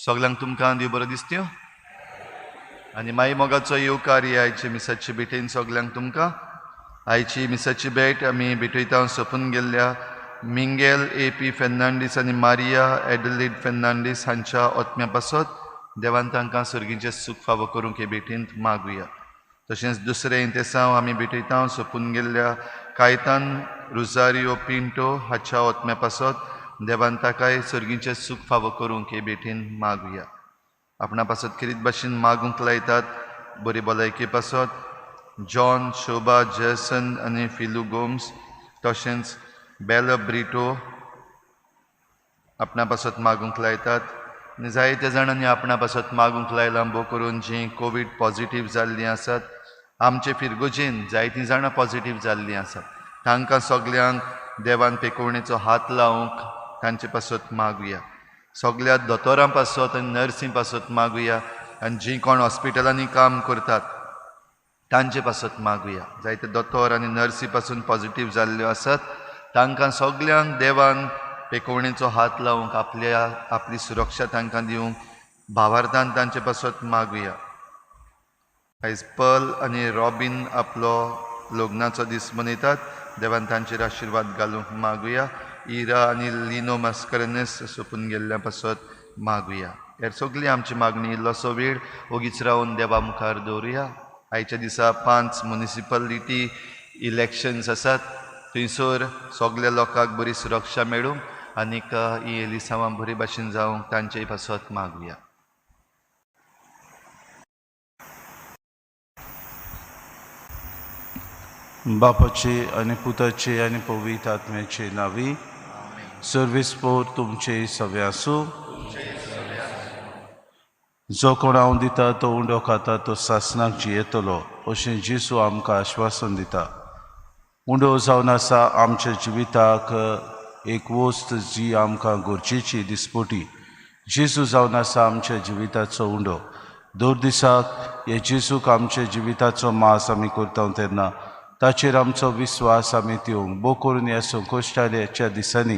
सगल्यांक तुमकां देव बरो दिसत्यो आनी माई मोगाचो येवकार ही आयची मिसाची भेटेन सगल्यांक तुमकां. आयची मिसाची भेट आमी भेटयता सोंपून गेल्ल्या मिंगेल ए पी फेर्नांडीस आनी मारिया एडलीड फेर्नांडीस हांच्या ओत्म्या पासत देवान तांकां सर्गीचें सूख फावो करूंक हे भेटींत मागुया. तशेंच दुसरें इंतेसांव आमी भेटयता सोंपून गेल्ल्या कायतान रुजारियो पिंटो हाच्या ओत्म्या पासत देवान ताकाय सर्गीचें सूख फावो करूंक हे भेटीन मागुया. आपणा पासत खेरीत भाशेन मागूंक लायतात बरी भलायके पासत जॉन शोभा जेसन आनी फिलू गोम्स तशेंच बेल ब्रिटो आपणा पासत मागूंक लायतात. आनी जायत्या जाणांनी आपणा पासत मागूंक लायलां भोव करून जीं कोवीड पॉजिटीव जाल्लीं आसात. आमचे फिरगोजेन जायतीं जाणां पॉजिटीव जाल्लीं आसात तांकां सगल्यांक देवान पेकोवणेचो हात लावंक तांचे पासत मागुया. सगल्या दोतोरां पासत आनी नर्सी पासत मागुया आनी जीं कोण हॉस्पिटलांनी काम करतात तांचे पासत मागुया. जायते दोतोर आनी नर्सी पासून पॉजिटीव जाल्ल्यो आसात तांकां सगल्यांक देवान पेकोवणेचो हात लावंक आपल्या आपली सुरक्षा तांकां दिवंक भावार्थान तांचे पासत मागुया. आयज पल आनी रॉबीन आपलो लग्नाचो दीस मनयतात देवान तांचेर आशिर्वाद घालूंक मागुया. इरा आनी लिनो मास्करेनस सोंपून गेल्ल्या पासत मागुया. हेर सगळी आमची मागणी इल्लोसो वेळ ओगीच रावन देवा मुखार दवरुया. आयच्या दिसा 5 मुनिसिपालिटी इलेक्शन्स आसात थंयसर सगल्या लोकांक बरी सुरक्षा मेळूंक आनीक ही एलिसांवां बरे भाशेन जावंक तांचे पासत मागुया. बापाचे आनी पुताचे आनी पवित्र आत्म्याचे नांवी. सर्वीस पोर तुमचे सवे आसूं. जो कोण हांव दिता तो उंडो खाता तो सासनाक जियेतलो अशें जेजू आमकां आश्वासन दिता. उंडो जावन आसा आमच्या जिविताक एक वस्त जी आमकां गरजेची दिसपटी. जेजू जावन आसा आमच्या जिविताचो उंडो. दर दिसाक हे जेजूक आमच्या जिविताचो मास आमी करता तेन्ना ताचेर आमचो विस्वास आमी दिवंक भोव करून ह्या संकश्टाच्या दिसांनी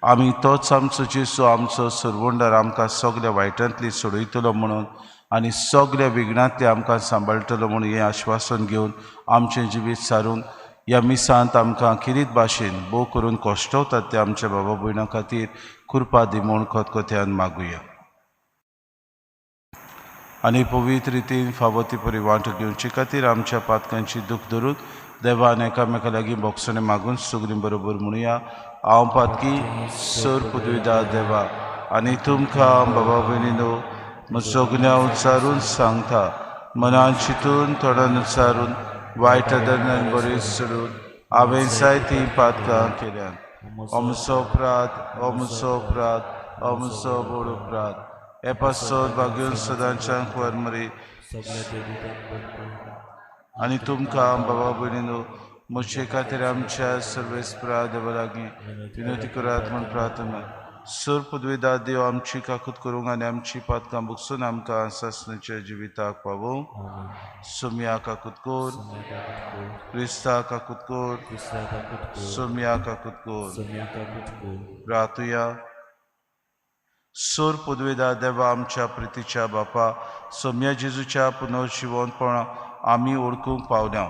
आमी तोच आमचो जेजू आमचो सरवंडर आमकां सगल्या वायटांतली सोडयतलो म्हणून आनी सगल्या विघ्नांतली आमकां सांबाळटलो म्हणून हें आश्वासन घेवन आमचें जिवीत सारून ह्या मिसांत आमकां खेरीत भाशेन भोव करून कश्टवतात ते आमच्या बाबा भयणां खातीर कृपा दी म्हूण खतखत्यान मागुया. आनी पवित्र रितीन फावो ती परी वांटो घेवचे खातीर आमच्या पातकांची दूख धरून देवान एकामेका लागीं बोगसणें मागून सगळीं बरोबर म्हणुया. हांव पातकी सर पुदविदा देवा आनी तुमकां बाबा भयणीनो म्हजो गुन्यांव उच्चारून सांगता मनान चिंतून तोंडान उच्चारून वायट दर्यान बरी सोडून हांवें जायतीं पातकां केल्यात. अमचो अपराध, अमचो अपराध, अमचो व्हड अपराध. हे पासत भाग्योन सदांच्या मरी आनी तुमकां बाबा भयणीनो म्हजे खातीर आमच्या सर्वेस्परा देवा लागीं विनवती करात म्हूण प्रार्थना. सर पदवेदार देव आमची काकूत करूंक आनी आमची पातकां भोगसून आमकां सासणाच्या जिविताक पावोवंक. सोम्या काकूत कोर, क्रिस्ता काकूत कोर, सोम्या काकूत कोर. प्रार्थुया. सोर पदवेदार देवा आमच्या प्रितीच्या बापा, सोम्या जेजूच्या पुनर्जिवंतपणा आमी ओळखूंक पावल्या.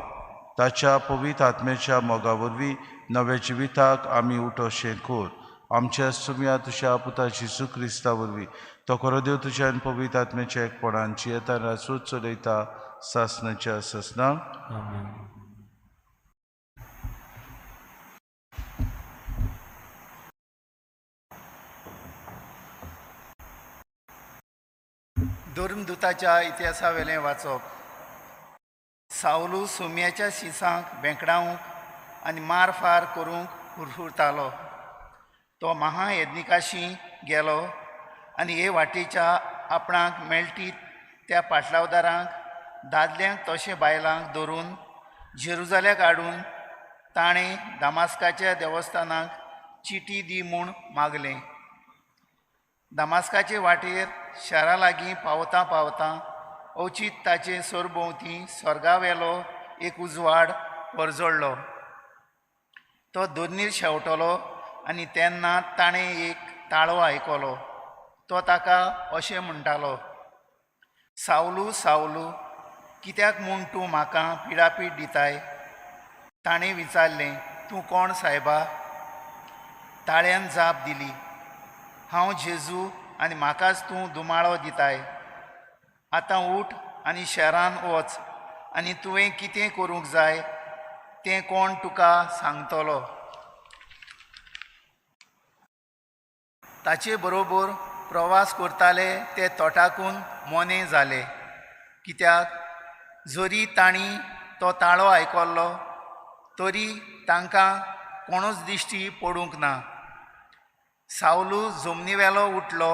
ताच्या पवित्र आत्म्याच्या मोगा वरवीं नव्या जिविताक आमी उठोशें कोर. आमच्या सुम्या तुज्या पुता जेजू क्रिस्ता वरवीं तो खरो देव तुज्या आनी पवित्र आत्म्याच्या एकपणान जियेता राजूच चलयता सासणाच्या सासणाक. धर्मदूताच्या इतिहासावेलें वाचप. सावलू सुम्याच्या शिसांक भेंकडावंक आनी मारफार करूंक हुरहुरतालो. तो महायज्ञिकाशी गेलो आनी हे वाटेच्या आपणाक मेळटीत त्या पाटलावदारांक, दादल्यांक तशें बायलांक धरून जेरुजाल्याक हाडून ताणें दामास्काच्या देवस्थानाक चिटी दी म्हूण मागलें. दामास्काचे वाटेर शारा लागीं पावतां पावतां अवचीत ताचे सरभोंवती स्वर्गावेलो एक उजवाड परजळ्ळो. तो दोनीर शेंवटलो आनी तेन्ना ताणें एक ताळो आयकलो. तो ताका अशें म्हणटालो, सावलू सावलू, कित्याक म्हूण तूं म्हाका पिडापीड दिताय? ताणें विचारलें, तूं कोण सायबा? ताळ्यान जाप दिली, हांव जेजू आनी म्हाकाच तूं दुमाळो दिताय. आतां उठ आनी शहरान वच आनी तुवें कितें करूंक जाय तें कोण तुका सांगतलो. ताचे बरोबर प्रवास करताले ते तोटाकून मोने जाले, कित्याक जरी तांणी तो ताळो आयकल्लो तरी तांकां कोणूच दिश्टी पडूंक ना. सावलू जमनीवेलो उठलो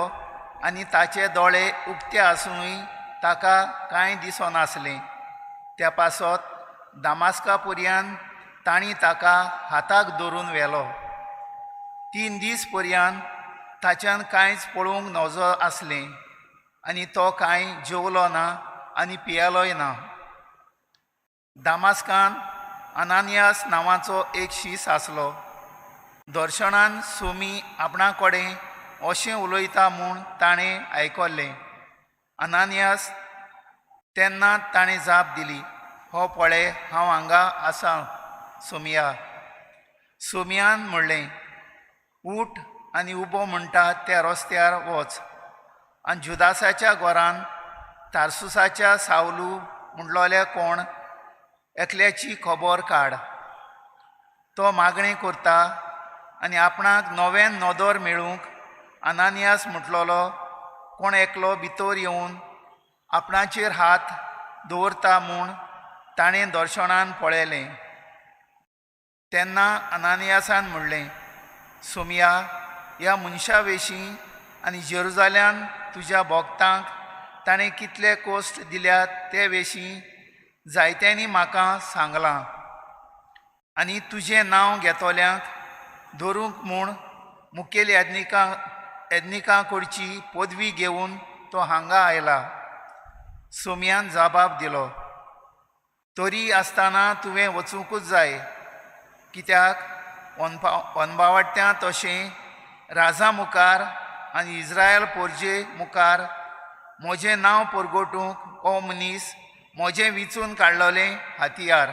आनी ताचे दोळे उक्ते आसुनूय ताका कांय दिसनासलें. त्या पासत दामास्का पर्यंत तांणी ताका हाताक धरून व्हेलो. 3 दीस पर्यंत ताच्यान कांयच पळोवंक नजो आसलें आनी तो कांय जेवलो ना आनी पियेलोय ना. दामास्कान अनानियास नांवाचो एक शीस आसलो. दर्शनान सोमी आपणा कडेन अशें उलयता म्हूण ताणें आयकल्लें. अनानियास तेन्ना ताणें जाप दिली, हो पळय हांव हांगा आसा सोमिया. सोमियान म्हणलें, उठ आनी उबो म्हणटा त्या रस्त्यार वच आनी जुदासाच्या घरान तारसुसाच्या सावलू म्हणलोल्या कोण एकल्याची खबर काड. तो मागणें करता आनी आपणाक नव्यान नदर मेळूंक अनानियास म्हटलोलो कोण एकलो भितर येवन आपणाचेर हात दवरता म्हूण ताणें दर्शनान पळयलें. तेन्ना अनानियासान म्हणलें, सोमिया, ह्या मनशा विशीं आनी जेरुजाल्यान तुज्या भक्तांक ताणें कितले कोश्ट दिल्यात ते विशीं जायत्यांनी म्हाका सांगलां आनी तुजें नांव घेतल्यांक धरूंक म्हूण मुखेल याज्ञिकां कडची पदवी घेवन तो हांगा आयला. सोमियान जबाब दिलो, तरी आसतना तुवें वचुंकूच जाय, कित्याक अनबावाट्यां तशें राजा मुखार आनी इस्रायल पोरजे मुखार म्हजें नांव परगटूंक हो मनीस म्हजें विंचून काडलोलें हतियार.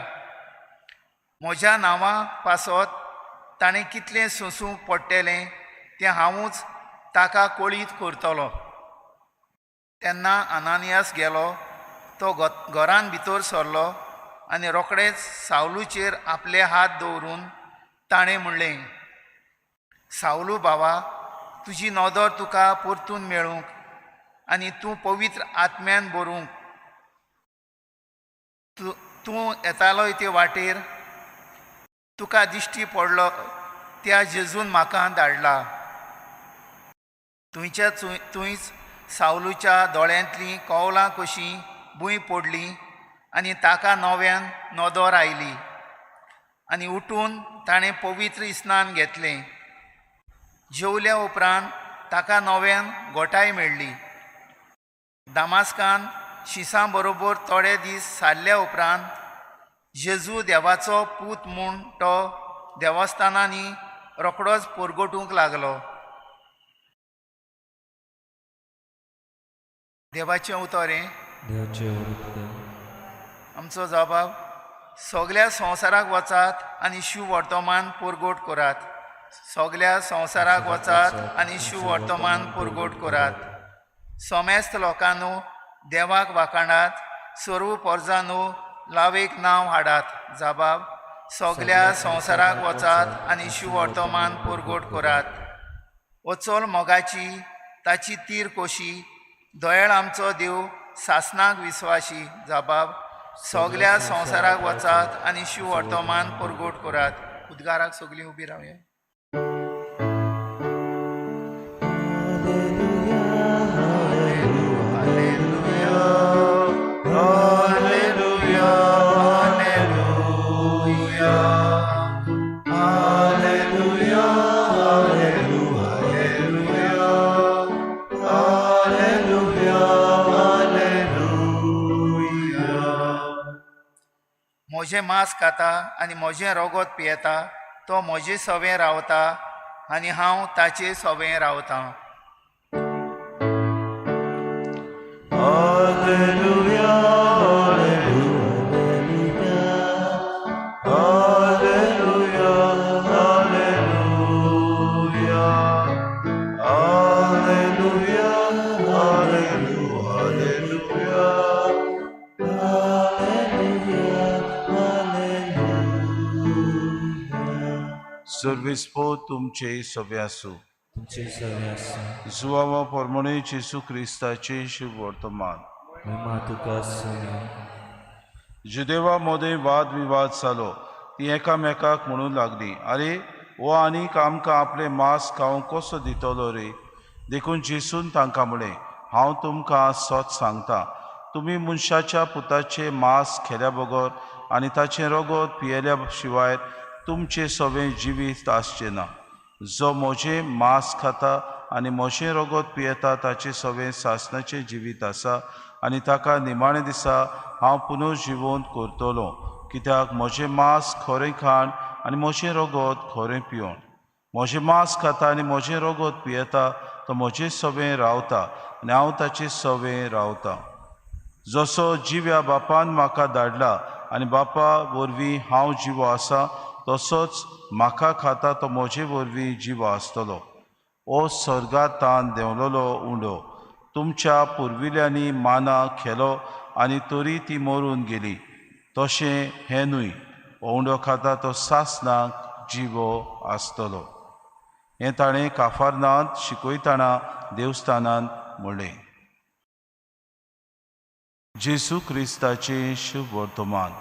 म्हज्या नांवा पासत ताणें कितलें सोंसूंक पडटलें तें हांवूच ताका कळीत करतलो. तेन्ना अनानियास गेलो. तो घरान भितर सरलो आनी रोखडेच सावलूचेर आपले हात दवरून ताणें म्हणलें, सावलू बाबा, तुजी नदर तुका परतून मेळूंक आनी तूं पवित्र आत्म्यान भरूंक तूं येतालोय ते वाटेर तुका दिश्टी पडलो त्या जेजून म्हाका धाडला. तुंयच्या तुंयच सावलूच्या दोळ्यांतलीं कवलां कशीं भूंय पडलीं आनी ताका नव्यान नदर आयली. आनी उठून ताणें पवित्र स्नान घेतलें. जेवल्या उपरांत ताका नव्यान गोठाय मेळ्ळी. दामास्कान शिसां बरोबर थोडे दीस सारल्या उपरांत जेजू देवाचो पूत म्हूण तो देवस्थानांनी रोखडोच परगटूंक लागलो. देवाचें उतर हें. आमचो जबाब, सगल्या संवसाराक वचात आनी शुवर्तमान परगट करात. सगल्या संवसाराक वचात आनी शुवर्तमान परगट करात. समेस्त लोकांनो देवाक वाखाणात, सर्व पोरजांनो लावेक नांव हाडात. जबाब, सगल्या संवसाराक वचात आनी शुवर्तमान परगट करात. वचोल मोगाची ताची तीर कोशी, दयाळ आमचो देव सासनाक विस्वाशी. जबाब, सगल्या संवसाराक वचात आनी शुवर्तमान परगट करात. उद्गाराक सगळीं उबी रावया. म्हजें मांस खाता आनी म्हजें रगत पियेता तो म्हजे सवें रावता आनी हांव ताचे सवें रावतां. सर्वेस्पो तुमचे सवे आसूं. जुवावा परमणे जेजू क्रिस्ताचे शुभवर्तमान. जुदेवा मदें वाद विवाद जालो. ती एकामेकाक म्हणूंक लागली, आरे हो आनीक आमकां आपलें मांस खावंक कसो दितलो रे? देखून जेजून तांकां म्हळें, हांव तुमकां सत सांगता, तुमी मनशाच्या पुताचें मांस खेल्या बगर आनी ताचें रगत पियेल्या शिवाय तुमचें सवें जिवीत आसचें ना. जो म्हजें मांस खाता आनी म्हजें रगत पियेता ताचें सवें सासणाचें जिवीत आसा आनी ताका निमाणे दिसा हांव पुनर्जिवंत करतलो. कित्याक म्हजें मांस खरें खाण आनी म्हजें रगत खरें पिवण. म्हजें मांस खाता आनी म्हजें रगत पियेता तो म्हजें सवें रावता आनी हांव ताचें सवें रावता. जसो जिव्या बापान म्हाका धाडला आनी बापा वरवीं हांव जिवो आसा, तसोच म्हाका खाता तो म्हजे वरवीं जिवो आसतलो. ओ स्वर्गांत देंवलेलो उंडो तुमच्या पुर्विल्यांनी माना खेलो आनी तरी ती मरून गेली, तशें हें न्हय. हो उंडो खाता तो सासणाक जिवो आसतलो. हें ताणें काफारनांत शिकयतना देवस्थानांत म्हणलें. जेजू क्रिस्ताचें शुभवर्तमान.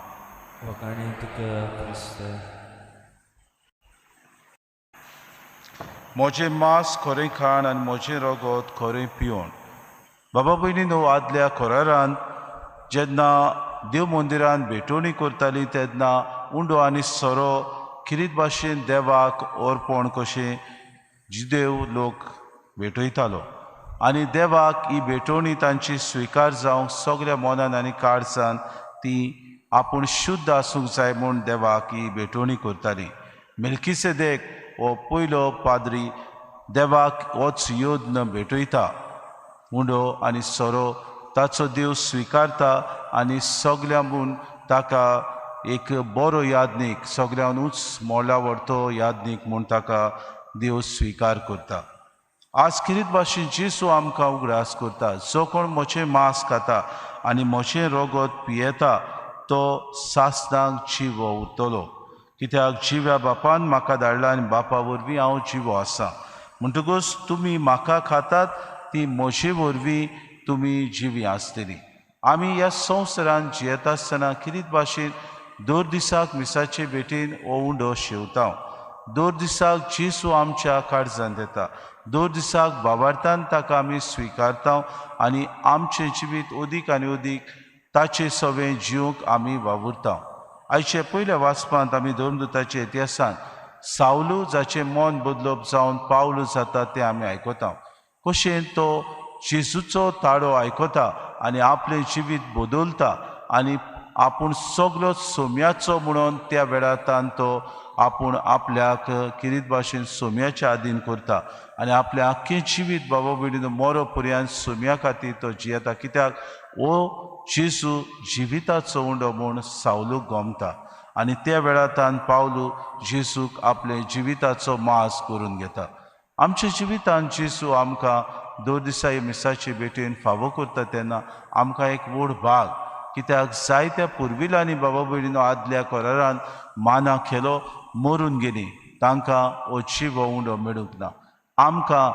म्हजें मांस खरें खाण आनी म्हजें रगत खरें पिवण. बाबा भयणी न्हू, आदल्या करारान जेन्ना देव मंदिरान भेटवणी करताली तेन्ना उंडो आनी सोरो खिरीत भाशेन देवाक अर्पण कशें जिदेव लोक भेटयतालो आनी देवाक ही भेटवणी तांची स्विकार जावंक सगळ्या मनान आनी काळजान ती आपूण शुद्ध आसूंक जाय म्हूण देवाक ही भेटवणी करताली. मेल्कीसेदेक हो पयलो पाद्री देवाक होच यज्ञ भेटयता. उंडो आनी सोरो ताचो देव स्विकारता आनी सगल्या म्हूण ताका एक बरो याज्ञीक, सगळ्यानूच मोडला व्हरतो याज्ञीक म्हूण ताका देव स्विकार करता. आज किरीत भाशेन जेजू आमकां उगडास करता, जो कोण म्हजें मांस खाता आनी म्हजें रगत पियेता तो सासणाक जिवो उरतलो. कित्याक जिव्या बापान म्हाका धाडला आनी बापा वरवीं हांव जिवो आसा. म्हणटकूच तुमी म्हाका खातात ती म्हजे वरवीं तुमी जिवी आसतली. आमी ह्या संवसारान जियेता आसतना किरीत भाशेन दर दिसाक मिसाचे भेटेन हो उंडो शेवता. दर दिसाक जेजू आमच्या काळजांत येता. दर दिसाक बाबार्थान ताका आमी स्विकारता आनी आमचें जिवीत अदीक आनी अदीक ताचे सवें जिवंक आमी वावुरता. आयचे पयल्या वाचपांत आमी धर्मदूताच्या इतिहासान सावलू जाचें मन बदलप जावन पावलू जाता तें आमी आयकता। कशें तो जेजूचो ताळो आयकता आनी आपलें जिवीत बदलता आनी आपूण सगलो सोम्याचो म्हणून त्या वेळार तो आपूण आपल्याक किरीत भाशेन सोम्याच्या आदीन करता आनी आपलें आख्खें जिवीत बाबा भयणीनो मरो पर्यंत सोम्या खातीर तो जियेता। कित्याक हो जेजू जिविताचो उंडो म्हूण सावलूक गमता आनी त्या वेळार पावलू जेजूक आपले जिविताचो मास करून घेता। आमच्या जिवितान जेजू आमकां दर दिसा हे मिसाचे भेटेन फावो करता तेन्ना आमकां एक व्हड भाग, कित्याक जायत्या पुर्विलांनी बाबा भयणीनो आदल्या करारान माना केलो मरून गेली, तांकां हो जिवो उंडो मेळूंक ना। आमकां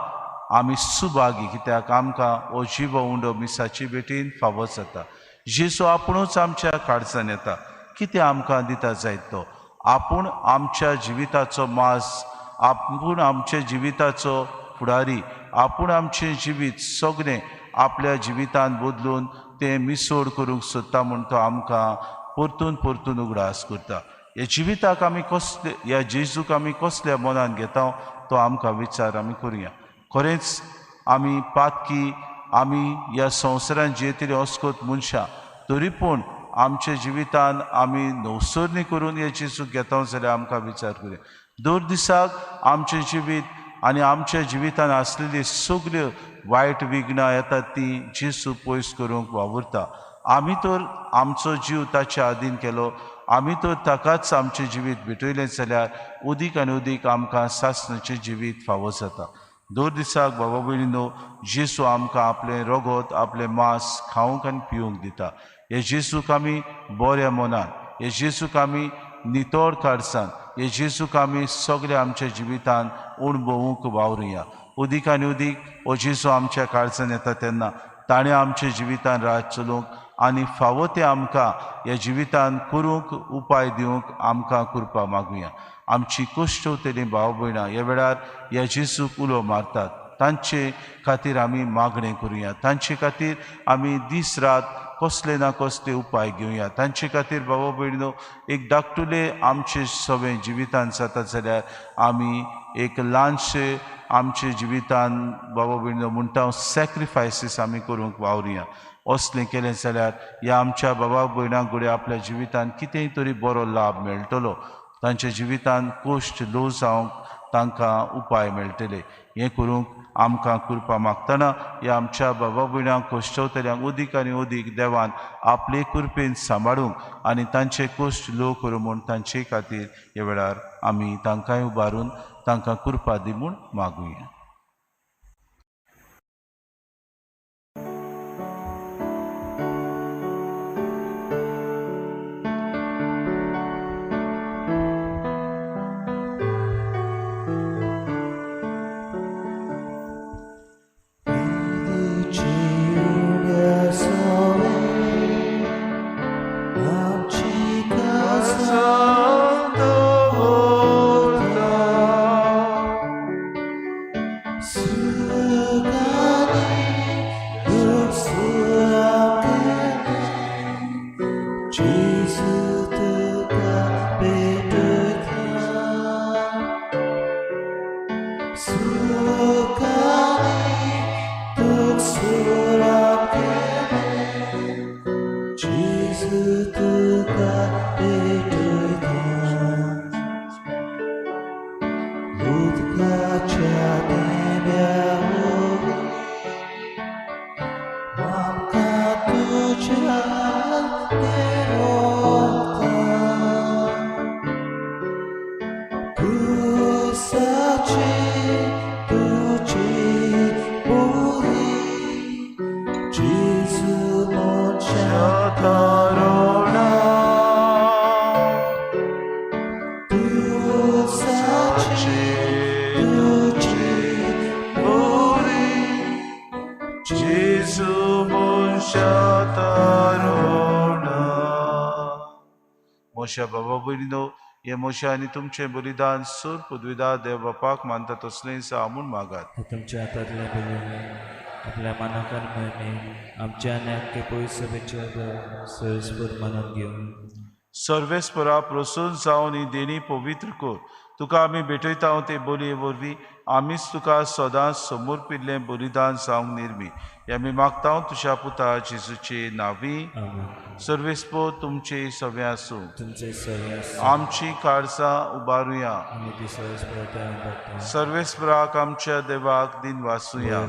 आमी सुभागी, कित्याक आमकां हो जिवो उंडो मिसाची भेटीन फावो जाता। जेजू आपुणूच आमच्या काळजान येता, कितें आमकां दिता जायत तो आपूण आमच्या जिविताचो मास, आपूण आमच्या जिविताचो फुडारी, आपूण आमचें जिवीत सगळें आपल्या जिवितान बदलून तें मिसोड करूंक सोदता म्हूण तो आमकां परतून परतून उगडास करता। ह्या जिविताक आमी कसले, ह्या जेजूक आमी कसल्या मनान घेता तो आमकां विचार आमी करुया। खरेंच आमी पातकी, आमी ह्या संवसारान जियेतली अस्कोत मनशां, तरी पूण आमच्या जिवितान आमी नवसरणी करून हे जेजूक घेता जाल्यार आमकां विचार करुया। दर दिसाक आमचें जिवीत आनी आमच्या जिवितान आसलेली सगल्यो वायट विघ्नां येतात ती जेजू पयस करूंक वावुरता। आमी तर आमचो जीव ताच्या आदीन केलो, आमी तर ताकाच आमचें जिवीत भेटयलें जाल्यार उदीक आनी उदीक आमकां सासणाचें जिवीत फावो जाता। दर दिसाक बाबा भयणीनो जेजू आमकां आपलें रगत, आपलें मांस खावंक आनी पिवंक दिता। हे जेजूक आमी बऱ्या मनान, हे जेजूक आमी नितळ काळजान, हे जेजूक आमी सगळे आमच्या जिवितान अणभवूंक वावरुया। उदीक आनी उदीक हो जेजू आमच्या काळजान येता तेन्ना ताणें आमच्या जिवितान राज चलोवंक आनी फावो तें आमकां ह्या जिवितान करूंक उपाय दिवंक आमकां कृपा मागुया। आमची कश्टवतलीं भाव भयणां ह्या वेळार ह्या जेजूक उलो मारतात, तांचे खातीर आमी मागणें करुया, तांचे खातीर आमी दीस रात कसले ना कसले उपाय घेवया। तांचे खातीर बाबा भयणीनो एक धाकटुले आमचे सगळें जिवितान जाता जाल्यार आमी एक ल्हानशें आमचे जिवितान बाबा भयणीनो म्हणटा सॅक्रिफायसीस आमी करूंक वावरुया। असलें केलें जाल्यार ह्या आमच्या बाबा भयणां घडये आपल्या जिवितान कितेंय तरी बरो लाभ मेळटलो, तांच्या जिवितान कश्ट ल्हव जावंक तांकां उपाय मेळटले। हें करूंक आमकां कृपा मागतना ह्या आमच्या बाबा भयणांक कश्टवतल्यांक उदीक आनी उदीक देवान आपले कृपेन सांबाळूंक आनी तांचे कश्ट ल्हव करूं म्हूण तांचे खातीर ह्या वेळार आमी तांकांय उबारून तांकां कृपा दी म्हूण मागुया। मोशा बाबा भयणीनो हे मोशा आनी तुमचें बलिदान सूर पदवीदा देव बापाक मानता तसलें सा म्हूण मागात। तुमच्या हातांतलें बलिदान आपल्या मानाकान मोहिमेन आमच्या आनी आख्खे पयस सभेच्या सोयस्फूर मानून घेवन सर्वेस्परा प्रसन्न जावन ही देणी पवित्र कर. तुका आमी भेटयता ते बोलये वरवीं आमीच तुका सदांच समोर पिल्लें बलिदान जावंक निर्मी. हे आमी मागता तुज्या पुता जेजूचे नांवी. सर्वेस्पर तुमचे सवे आसूं. आमची काळजां उबारुया. सर्वेस्पराक आमच्या देवाक दिन वाचुया.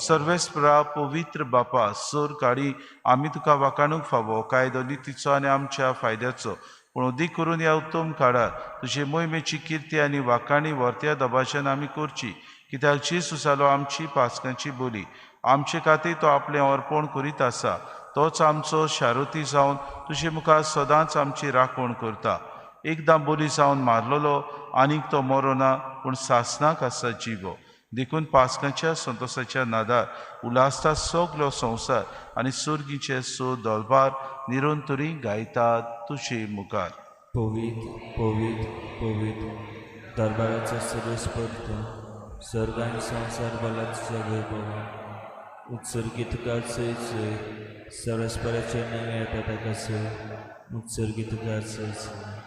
सर्वेस्परा पवित्र बापा सोर काडी आमी तुका वाकाणूंक फावो कायदो नितीचो आनी आमच्या फायद्याचो पूण अदीक करून ह्या उत्तम काळार तुजे मोहिमेची किर्ती आनी वाकाणी व्हरत्या दबाज्यान आमी करची. कित्याक जेजू जालो आमची पासकांची बोली. आमचे खातीर तो आपलें अर्पण करीत आसा. तोच आमचो शारुती जावन तुजे मुखार सदांच आमची राखण करता. एकदां बोली जावन मारलेलो आनीक तो मरोना पूण सासणाक आसा जिवो. देखून पासकांच्या संतोसाच्या नादार उल्हासता सगलो संवसार आनी सुर्गीचे सो दलबार निरंतरी गायतात तुजे मुखार. पवित्र पवित्र पवित्र दरबाराचो सर्वेस्पर तूं स्वर्ग आनी संवसार भरला तुज्या वैभवान. उत्सर्गी तुका चय चय सर्वेस्पराचें नांव येता ताका चय. उत्सर्गी तुका चय चय.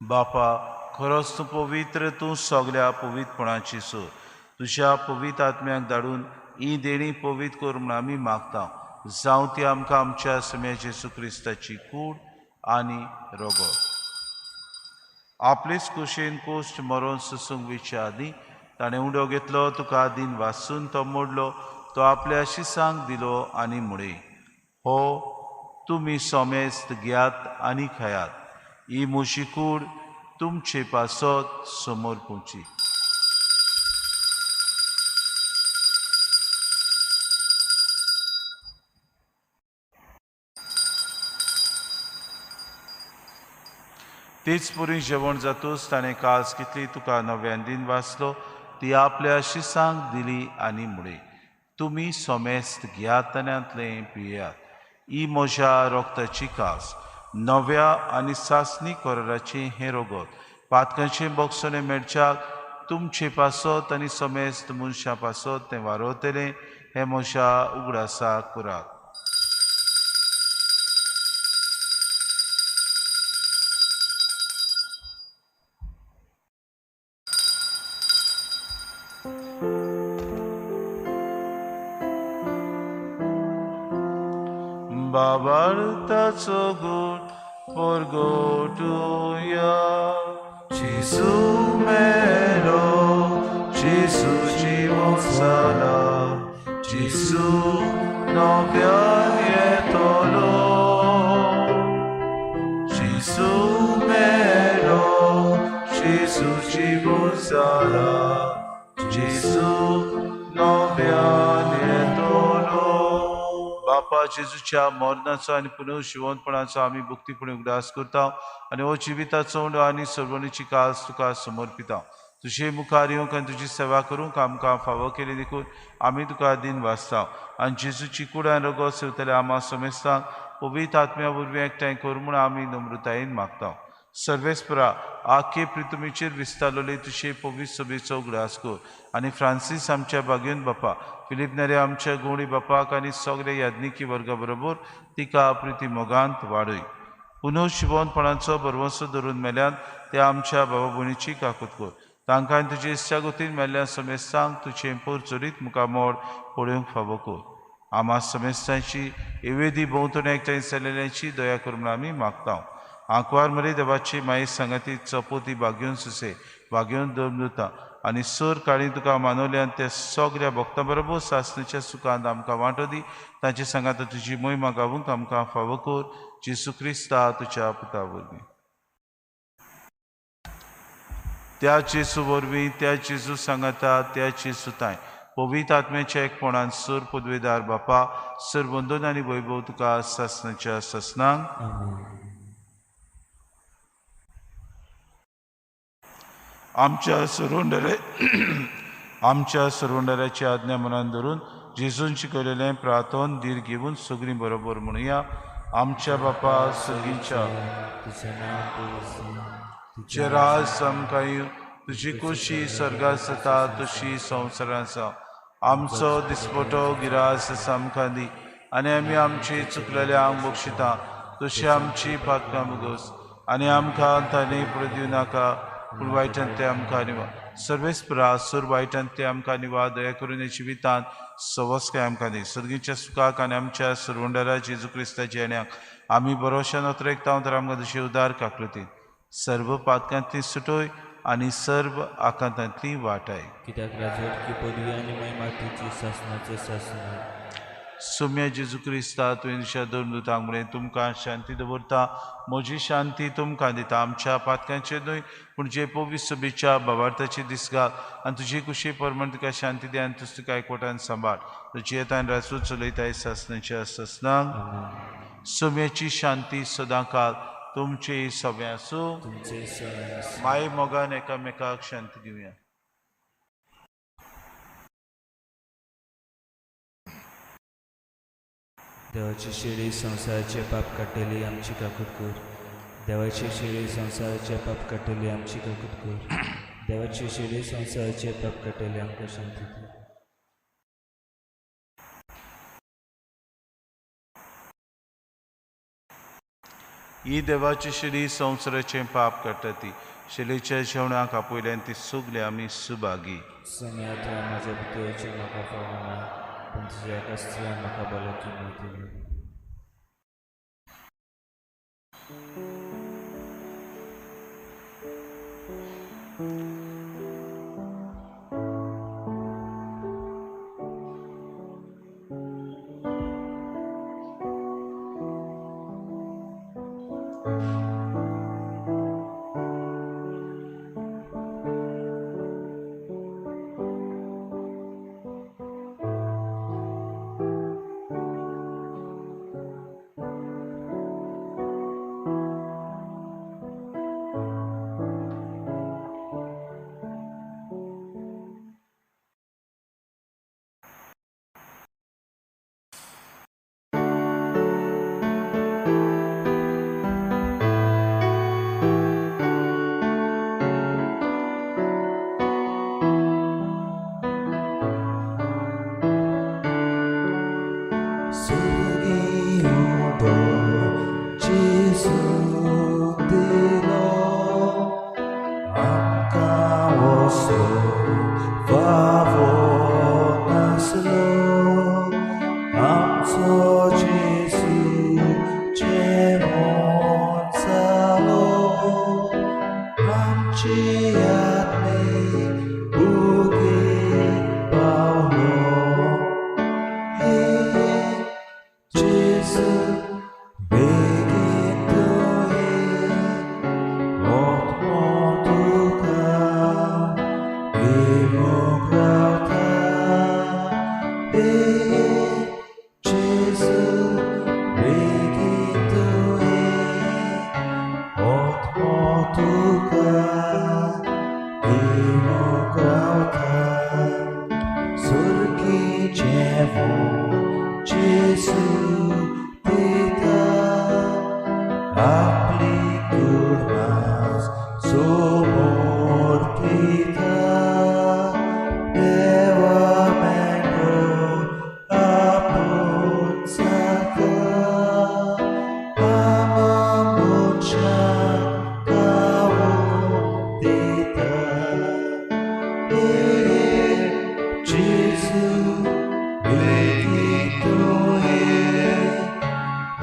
बापा खरोच तूं पवित्र, तूं सगल्या पवित्रपणाची सोर. तुज्या पवित्र आत्म्याक धाडून ही देणी पवित्र कर म्हूण आमी मागता. जावं ती आमकां आमच्या सम्या जेजू क्रिस्ताची कूड आनी रगत. आपलेच कुशेन कोश्ट मरोन सोसूंक वयच्या आदीं ताणें उडो घेतलो, तुका दिन वाचून तो मोडलो, तो आपल्या शिसांक दिलो आनी म्हळें, हो तुमी सोमेस्त घेयात आनी खायात. ही म्हजी कूड तुमचे पासत समोर पोवची. तेच पुरी जेवण जातूच ताणें कास घेतली, तुका नव्यान दिन वाचलो, ती आपल्या शिसांक दिली आनी म्हळें, तुमी सोमेस्त घेयात आनी पियात. ही म्हज्या रक्ताची कास, नव्या आनी सासणी कराराचें हें रगत. पातकांचें बक्षणें मेळच्याक तुमचे पासत आनी समेस्त मनशां पासत तें वारवतलें. हें म्हज्या उगडासाक करात. बाबार्थाचो गूट परगटुया. जेजू मेलो, जेजू जिवो जाला, जेजू नव्यान येतलो. जेजू मेलो, जेजू जिवो जाला, जेजू नव्यान येतलो. बापा जेजूच्या मरणाचो आनी पुनर्जिवंतपणाचो आमी भक्तीपणी उगडास करता आनी हो जिविताचो उंडो आनी सर्वणीची कास तुका समर्पिता. तुजे मुखार येवंक आनी तुजी सेवा करूंक आमकां फावो केली देखून आमी तुका दिन वाचता. आनी जेजूची कूड आनी रगत सेवतले आमा समेस्तांक पवित्र आत्म्या वरवीं एकठांय कर म्हूण आमी नम्रतायेन मागता. सर्वेस्परा आखे प्रितुमीचेर विस्तारलेले तुजे पवित्र सभेचो उगडास कर आनी फ्रांसीस आमच्या बागेवन बापा, फिलीप नेरे आमच्या गोंडी बापाक आनी सगळे याज्ञिकी वर्गा बरोबर तिका प्रिती मोगांत वाडय. पुनर्जिवंतपणाचो भरवंसो धरून मेल्यान ते आमच्या बाबा भयणीची काकूत कर. तांकां तुजे इत्सागतीन मेल्ल्या समेस्तांक तुजें पोरचोरीत मुखामोड पळोवंक फावो कर. आमा समेस्तांची एवेदी भोंवतणी एकठांय जाल्ल्यांची दया कर म्हूण आमी मागता. आंकवार मरे देवाची माई सांगाती चपोती बागेवन सुसे बागेवन दवरता आनी सर काळी तुका मानवल्यान ते सगळ्या भक्तां बरोबर सासणीच्या सुखांत आमकां वांटो दी. तांचे सांगाता तुजी मोहिमा गावूंक आमकां फावो कर. जेजू क्रिस्ता तुज्या पुता वरवीं. त्या जेजू वरवीं, त्या जेजू सांगाता, त्या जेजू तांय पवित्र आत्म्याच्या एकपणान सर पदवेदार बापा सर वंदन आनी वैभव तुका सासणाच्या सासणांक. आमच्या सरवंडऱ्याची आज्ञा मनान धरून जेजून शिकयलेलें प्रार्थन धीर घेवन सगळीं बरोबर म्हणुया. आमच्या बापा सगळींच्या तुजें राज आमकां येवं, तुजी खोशी स्वर्गांत जाता तशी संवसारांत जावं. आमचो दिसपटो गिरास आमकां दी आनी आमी आमची चुकलेल्यांक बक्षिता तशी आमची पातकां मुगोस आनी आमकां तांणी पडूं नाका पूण वायटांतले आमकां निवा सर्वेस्परा सुर वायटांतले आमकां निवा दया करून जिवितांत सवस्काय आमकां दी सर्गीच्या सुखाक आनी आमच्या सरवंडरा जेजू क्रिस्ताच्या येण्याक आमी बरोशान अतरेकता तर आमकां तुजी उदार काकृती सर्व पातकांतली सुटोय आनी सर्व आकांतांतली वाटाय. कित्याक राजवटकी पदवी आनी महिमा तुजी सासणाचे सासणा. सुम्या जेजू क्रिस्ता तुवें दिशा दोन दुतांक म्हळें तुमकां शांती दवरता म्हजी शांती तुमकां दिता आमच्या पातकांचेर न्हय पूण जे पवित्र सभेच्या बाबार्थाची दीस घाल आनी तुजी कुशी प्रमाण तुका शांती दी आनी तुज तुका एकवटान सांबाळ तुजी येतान राजू चलयताय सासणाच्या सासणाक. सुम्याची शांती सदांकाल तुमचे सगळे आसूं. माय मोगान एकामेकाक शांती दिवया. देवाची शेळी संवसाराचे पाप काडटली आमची काकूट कर. देवाची शेळी संवसाराचे पाप काडटली आमची काकूट कर. देवाची शेळी संवसाराचे पाप काडटली आमकां शांती दी. ही देवाची शेळी संवसाराचें पाप काडटा ती शेळीच्या जेवणाक आपयल्यान ती सगळी आमी सुभागी. सम्या तुवें म्हज्या भितरचें म्हाका फावना पूण तुज्या एका स्त्रियान म्हाका भलायकी मेळटली.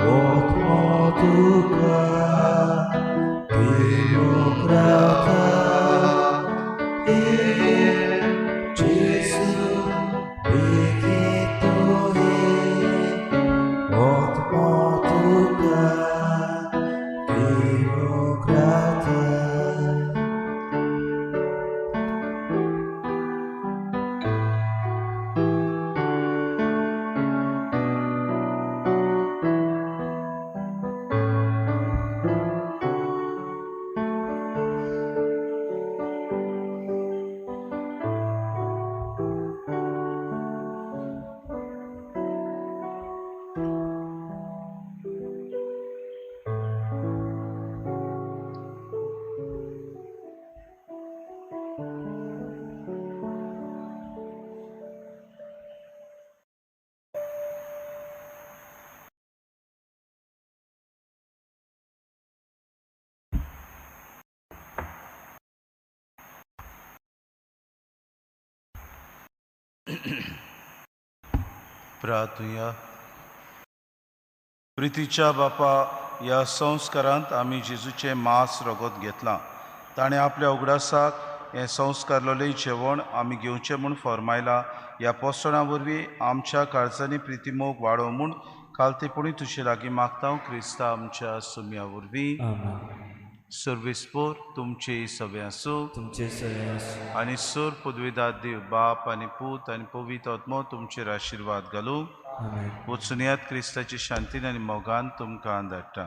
Otmo tuka, demokrata. प्रार्थुया. प्रितीच्या बापा, ह्या संस्कारांत आमी जेजूचें मांस रगत घेतलां. ताणें आपल्या उगडासाक हें संस्कारलेलें जेवण आमी घेवचें म्हूण फर्मायलां. ह्या पोसणां वरवीं आमच्या काळजांनी प्रितीमोग वाडोवं म्हूण खालतेपणी तुजे लागीं मागता, क्रिस्ता आमच्या सुम्या वरवीं. सर्वेस्पोर तुमचे सगळे आसूं. तुमचे सगळे आसूं. आनी सोर पदवेदार देव बाप आनी पूत आनी पवित्र आत्मो तुमचेर आशिर्वाद घालूं. वचुनयात क्रिस्ताची शांतीन आनी मोगान तुमकां धाडटा.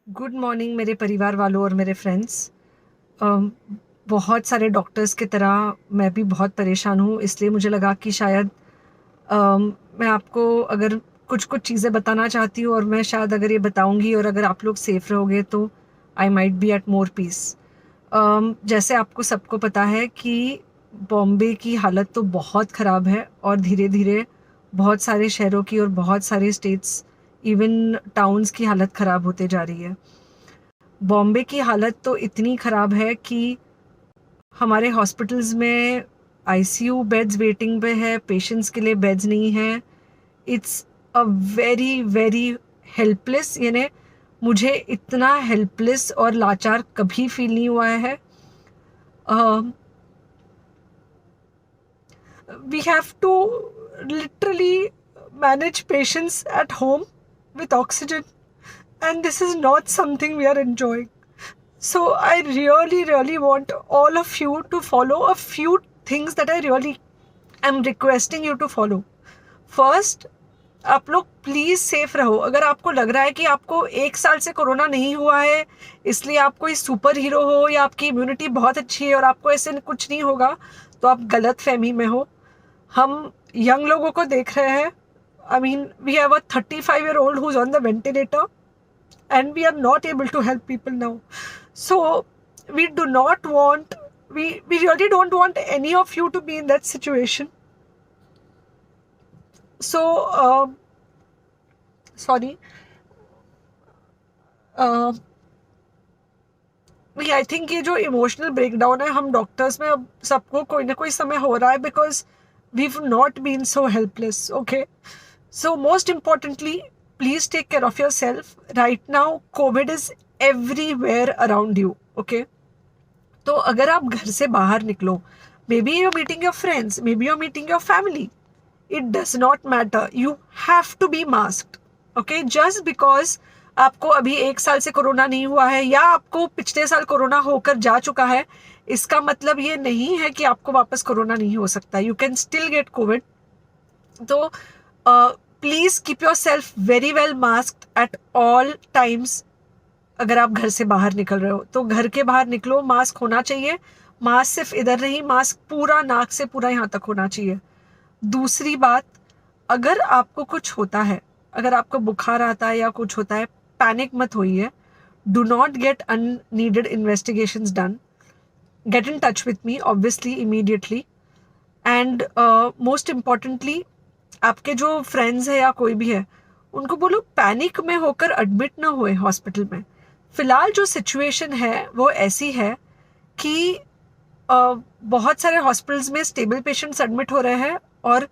गुड मॉर्निंग मेरे परिवार वालों और मेरे फ्रेंड्स। बहुत सारे डॉक्टर्स की तरह मैं भी बहुत परेशान हूँ, इसलिए मुझे लगा कि शायद मैं आपको अगर कुछ कुछ चीज़ें बताना चाहती हूँ और मैं शायद अगर ये बताऊँगी और अगर आप लोग सेफ़ रहोगे तो I might be at more peace. जैसे आपको सबको पता है कि बॉम्बे की हालत तो बहुत ख़राब है और धीरे धीरे बहुत सारे शहरों की और बहुत सारे स्टेट्स इवन टाउन्स की हालत ख़राब होते जा रही है। बॉम्बे की हालत तो इतनी ख़राब है कि हमारे हॉस्पिटल्स में आईसीयू बेड्स वेटिंग पे है, पेशेंट्स के लिए बेड्स नहीं हैं। It's a very very helpless, यानी मुझे इतना हेल्पलेस और लाचार कभी फील नहीं हुआ है। We have to literally manage patients at home with oxygen, and this is not something we are enjoying. So I really really want all of you to follow a few things that I really am requesting you to follow. First, आप लोग please safe रहो। अगर आपको लग रहा है कि आपको एक साल से कोरोना नहीं हुआ है इसलिए आप कोई सुपर हीरो हो या आपकी इम्यूनिटी बहुत अच्छी है और आपको ऐसे कुछ नहीं होगा, तो आप गलत फहमी में हो। हम यंग लोगों को देख रहे हैं। I mean, we have a 35-year-old who's on the ventilator and we are not able to help people now. So we do not want, we really don't want any of you to be in that situation. So, sorry. I think ये जो emotional breakdown है हम doctors में अब सबको कोई ना कोई समय हो रहा है because we've not been so helpless, okay? So most importantly, please take care of yourself. Right now, COVID is everywhere around you, okay? तो अगर आप घर से बाहर निकलो, maybe you're meeting your friends, maybe you're meeting your family, it does not matter. You have to be masked, okay? Just because आपको अभी एक साल से कोरोना नहीं हुआ है या आपको पिछले साल कोरोना होकर जा चुका है, इसका मतलब ये नहीं है कि आपको वापस कोरोना नहीं हो सकता। You can still get COVID. तो please keep yourself very well masked at all times. अगर आप घर से बाहर निकल रहे हो तो घर के बाहर निकलो, मास्क होना चाहिए। मास्क सिर्फ इधर नहीं, मास्क पूरा नाक से पूरा यहाँ तक होना चाहिए। दूसरी बात, अगर आपको कुछ होता है, अगर आपको बुखार आता है या कुछ होता है, पैनिक मत होइए। Do not get unneeded investigations done. Get in touch with me obviously immediately. And most importantly आपके जो फ्रेंड्स हैं या कोई भी है उनको बोलो पैनिक में होकर एडमिट ना हुए हॉस्पिटल में। फ़िलहाल जो सिचुएशन है वो ऐसी है कि बहुत सारे हॉस्पिटल्स में स्टेबल पेशेंट्स एडमिट हो रहे हैं और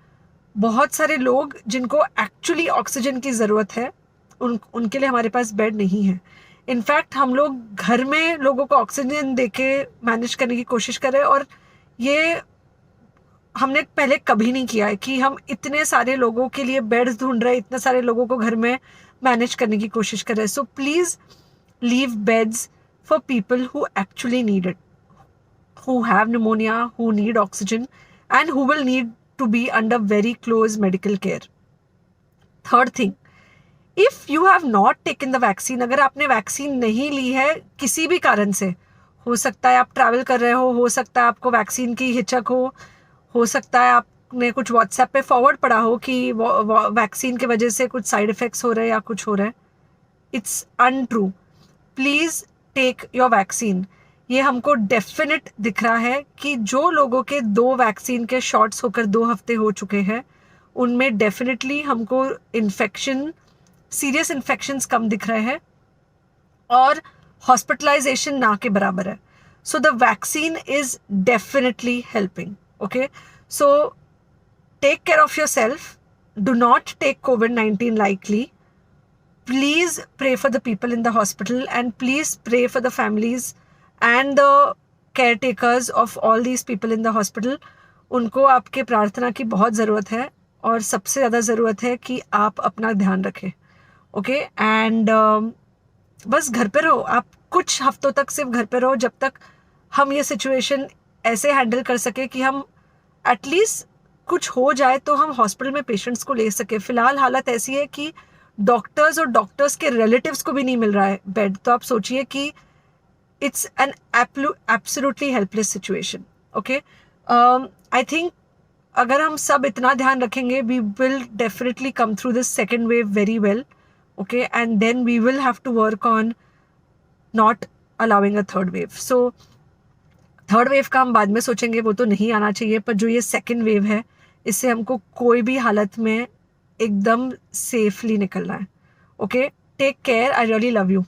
बहुत सारे लोग जिनको एक्चुअली ऑक्सीजन की ज़रूरत है उनके लिए हमारे पास बेड नहीं है। इनफैक्ट हम लोग घर में लोगों को ऑक्सीजन दे के मैनेज करने की कोशिश कर रहे हैं और ये हमने पहले कभी नहीं किया है कि हम इतने सारे लोगों के लिए बेड्स ढूंढ रहे हैं, इतने सारे लोगों को घर में मैनेज करने की कोशिश कर रहे हैं। So please leave beds for people who actually need it, who have pneumonia, who need oxygen and who will need to be under very close medical care. Third thing, if you have not taken the vaccine, अगर आपने vaccine नहीं ली है किसी भी कारण से, हो सकता है आप travel कर रहे हो सकता है आपको वैक्सीन की हिचक हो सकता है आपने कुछ व्हाट्सएप पे फॉरवर्ड पढ़ा हो कि वैक्सीन की वजह से कुछ साइड इफ़ेक्ट्स हो रहे हैं या कुछ हो रहा है, it's untrue. Please take your vaccine. ये हमको डेफिनेट दिख रहा है कि जो लोगों के 2 वैक्सीन के शॉट्स होकर 2 हफ्ते हो चुके हैं उनमें डेफिनेटली हमको इन्फेक्शन, सीरियस इन्फेक्शंस कम दिख रहे हैं और हॉस्पिटलाइजेशन ना के बराबर है। So the vaccine is definitely helping. Okay, so take care of yourself, do not take COVID-19 lightly. Please pray for the people in the hospital and please pray for the families and the caretakers of all these people in the hospital. उनको आपके प्रार्थना की बहुत ज़रूरत है और सबसे ज़्यादा ज़रूरत है कि आप अपना ध्यान रखें। ओके, एंड बस घर पे रहो आप, कुछ हफ्तों तक सिर्फ घर पे रहो जब तक हम ये सिचुएशन ऐसे हैंडल कर सके कि हम एटलीस्ट कुछ हो जाए तो हम हॉस्पिटल में पेशेंट्स को ले सके। फ़िलहाल हालत ऐसी है कि डॉक्टर्स और डॉक्टर्स के रिलेटिव्स को भी नहीं मिल रहा है बेड, तो आप सोचिए कि it's an absolutely helpless situation. Okay, I think अगर हम सब इतना ध्यान रखेंगे we will definitely come through this second wave very well. Okay, and then we will have to work on not allowing a third wave. So third wave का हम बाद में सोचेंगे, वो तो नहीं आना चाहिए, पर जो ये सेकेंड वेव है इससे हमको कोई भी हालत में एकदम सेफली निकलना है। Okay, take care, I really love you.